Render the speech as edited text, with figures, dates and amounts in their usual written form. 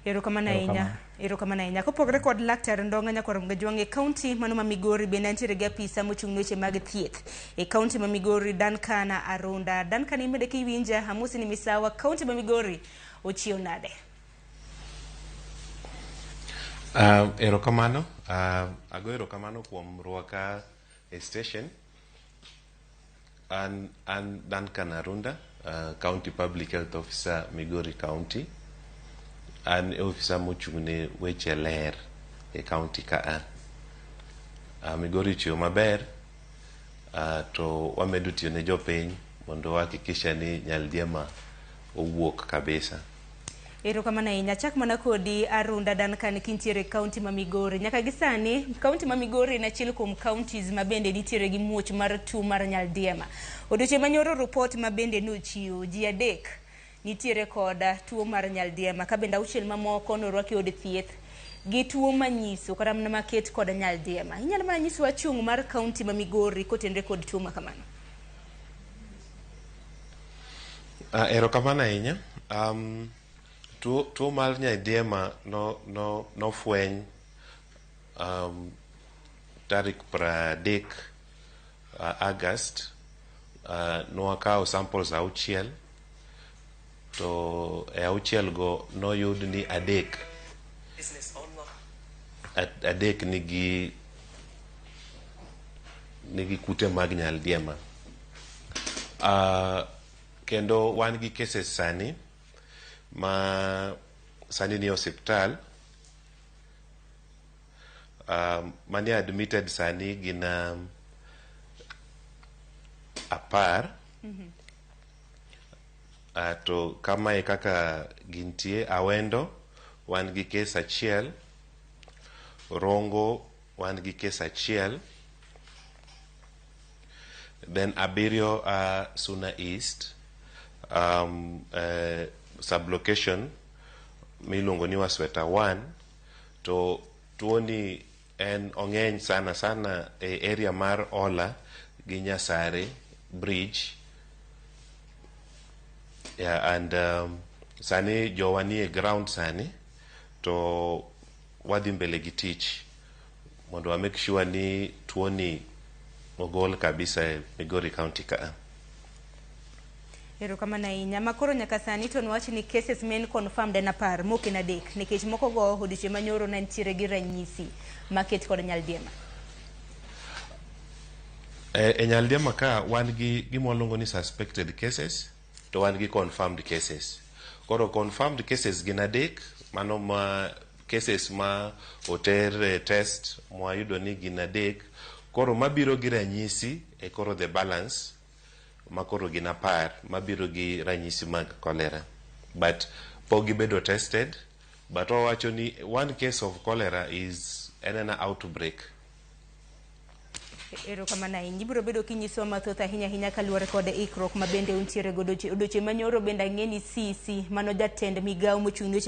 Erokamano ahinya. Erokamano ahinya. Kopogore kod Laktar Ndong'a Nyakwar Mgajwang' e kaunti mano ma Migori bende antiere gi apisa mochung' ne weche mag thieth e kaunti ma Migori Duncan Arunda. Duncan imede kiwinja, amosi ni misawa, kaunti ma Migori ochiew nade? Erokamano. Ago erokamano kuom rwaka e station. An Duncan Arunda, County Public Health Officer, Migori County. An e ofisa mochung' ne weche ler e county ka a. Migori ochiwo maber, to wamedo tiyo ne jopiny mondo wahakikisha ni Nyaldiema owuok kabisa. Erokamano ahinya. Achak mana kodi Arunda Duncan kintiere e kaunti ma Migori. Nyaka gi sani, kaunti ma Migori en achiel kuom counties ma bende nitiere gi muoch mar tuo mar nyaldiema. Odiochieng' manyoro rupot ma bende nochiwo, ji 3 nitiere kod tuo mar nyaldiema ka bende 6 mamoko norwaki e od thieth gi tuo manyiso kata mana maket kod nyaldiema. Inyalo mana nyisowa chung' mar kaunti ma Migori kotenre kod tuo ma kamano? Erokamano ahinya. Tuo mar nyaldiema nofweny tarik 30 August. Nwakawo samples 6 to e 6 go noyud ni 3 nigi kute mag nyaldiema. Kendo wan gi cases sani ma sani nie osiptal. Manie admitted sani gin 10. To kamae kaka gintie: Awendo wan gi case 1, Rongo wan gi case 1, then 7 Suna East, sublocation miluongo ni Wasweta 1. To tuoni en ong'eny sana sana e area mar Ola gi Nyasare Bridge. Yeah, and sani jowa nie ground sani to wadhi mbele gi tich mondo wa make sure ni tuoni ogol kabisa e Migori County ka. Erokamano ahinya. Ma koro nyaka sani to nwach ni cases men confirmed en 10 mok en 3 nikech moko go odiochieng' manyoro ne nitiere gi ranyisi maket kod nyaldiema. E nyaldiema ka wan gi gima waluongo ni suspected cases to wan gi confirmed cases. Koro confirmed cases gin 3, mano ma cases ma oter e test mwayudo ni gin 3. Koro mabiro gi ranyisi e koro the balance ma koro gin 10 mabiro gi ranyisi mag cholera. But pok gibedo tested, but wawacho ni one case of cholera is en ena outbreak. Erokamano ahinya. Ibiro bedo kinyisowa mathoth ahinya ahinya kaluwore kod ikruok ma bende untiere godo. Odiochieng' manyoro bende ang'e ni CC mano jatend migawo mochung' ne